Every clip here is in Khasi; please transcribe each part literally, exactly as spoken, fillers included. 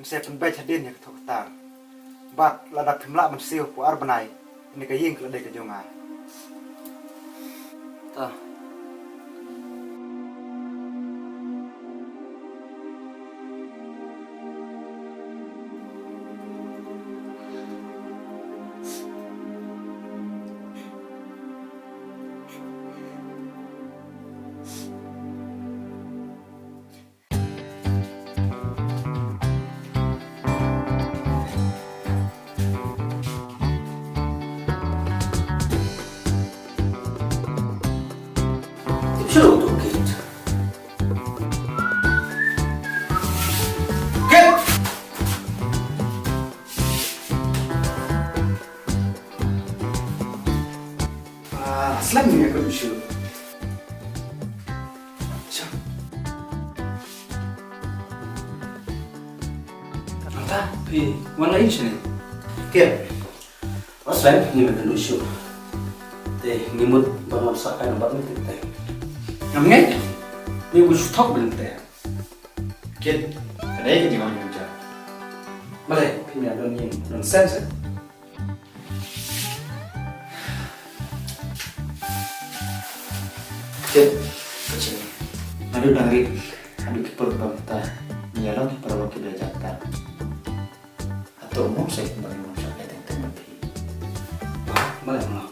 Sa pynbeit hadien ïa ka thoh ka tar. Bad lada phim lah ban siew por ar bnai, ïa ka ïing ka la dei ka jong nga. Ta. Ah, slem ni aku bisu. Sha. Ata, phi wan la ïa shane. Kit. Wan slem ni me kanu shu. Te ngi mut ba ngam sa kai nambar ni te. Ngam ngai. Ni u shu thok ben te. Kit. Ka dei ka jingwan jong ja. Malai, phi me don ïing nonsense. Kit, ka jingwan. Haduh dang rit, haduh ki por bam ta. Ni ïa long ki por ki bela jam ta. Hato mo sa ki bang mo sa ka teng teng bam phi. Ba, ba mo.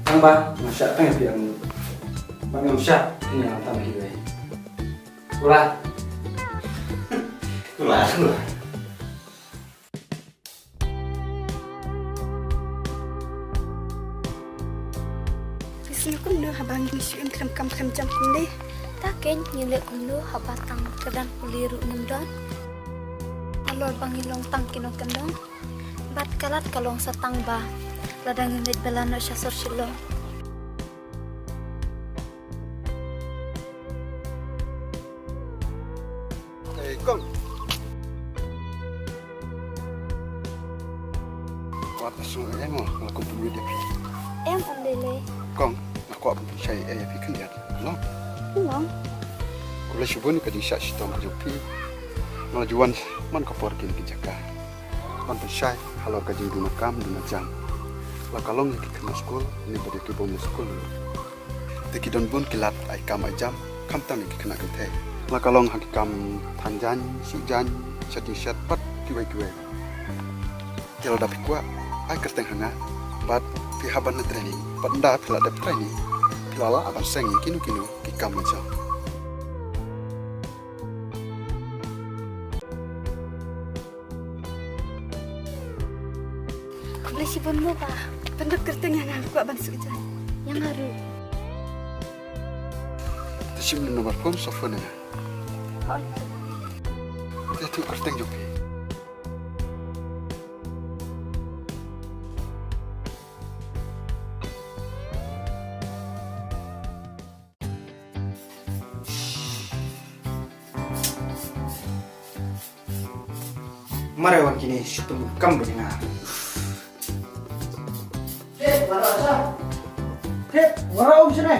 Tang ba, mo sa teng phi ang. Ba mo sa, ni ang tam ki wei. Ula. Ula, ula. Phi sngew kumno haba ngin shu im khlem kam khlem jam kumne? Ta keiñ ngi leh kumno haba tang kyrdan pule ruh ngim don. Halor ba ngi long tang ki nongkyndong. Bad ka lad ka long sa tang ba lada ngin leit bylla noh sha sor Shillong. Eh, Kong. Wat shu eh mo, la kum pynmih ïa phi. Em, ym dei lei. Kong, nga kwah ban pynshai eh ïa phi khyndiat. Long. Long. Khublei shibun ka jingshah shitom ka jong phi. Nga la ju wan man ka por kine ki jaka. Ban pynshai halor ka jingduna kam duna jam. La ka long ïa ki khynnah skul, ne bad ïa ki bym skul. Te ki don bun ki lad ai kam ai jam, khamtam ïa ki khynnah kynthei. La ka long ha ki kam than jaiñ, suh jaiñ, shet jingshet, bad kiwei kiwei. Te lada phi kwah, ai kyrteng ha nga, bad phi hap ban training, bad ynda phi la dep training, phi la lah ban seng ïa kino kino ki kam ai jam. Khublei shibun mo ba pynlut kyrteng ïa nga, kwah ban suh jaiñ. Ïa nga ruh. Te shim number phone, sa phone ïa nga. Hooid. Te tuh kyrteng jong phi. Mare wan kine shu pyndonkam bad nga. Hep, wara sha. Hep, wara um shane.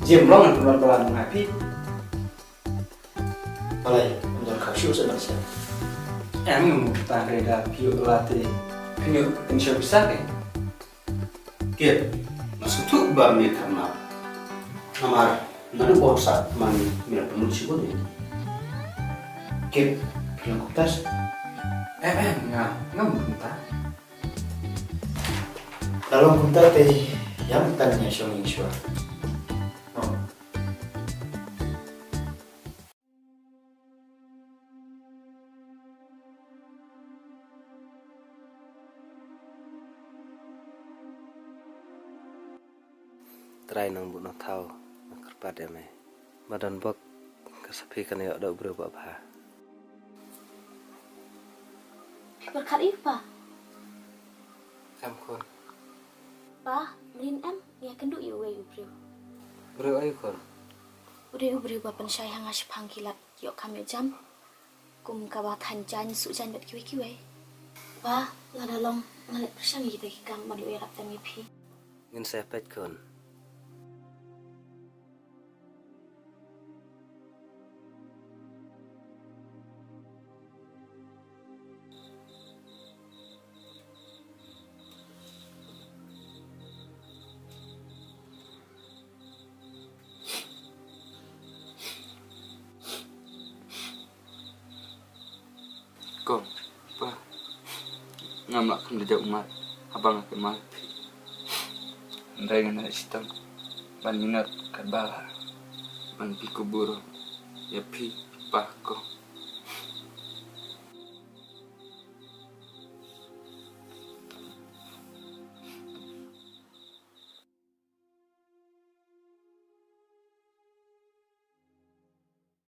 Jim long ngan pynwan palat ngan ai phi. Balei, ym don khaw shuh sa ban shet. Em, ngam mut tang re da phi ïoh palat te. Phi ïoh pynshoi pisa ke. Kit, nga sngewthuh ba me kham map. Namar nga dang bor sah man me la pynlut shibun ïa ngi. Kit, phi long kumta seh? Em, em, nga, ngam mut kumta. Lada long kumta te ïa mynta ngin ïa shong ïing shuwa. Oh. Trai Nongbuh Nongthaw, nga kyrpad ïa me. Ba don bok ka sa phi kan ïoh da u briew ba bha. Phi pyrkhat ïa u pa? Em khun. Pa, mrien em, ngi ïakynduh ïa uwei u briew. Briew aïu khun? U dei u briew ba pynshai ha nga shaphang ki lad ïoh kam ïoh jam. Kum kaba than jaiñ, suh jaiñ bad kiwei kiwei. Ba, lada long nga leh pyrshang ïa kita ki kam ban ïoh ïarap tam ïa phi. Ngin sa peit khun. Kong, pa, ngam lah kham da jop ummat haba nga kynmaw ïa phi. Hynrei nga nang shitom ban minot katba lah ban pynkup burom ïa phi, pa, kong.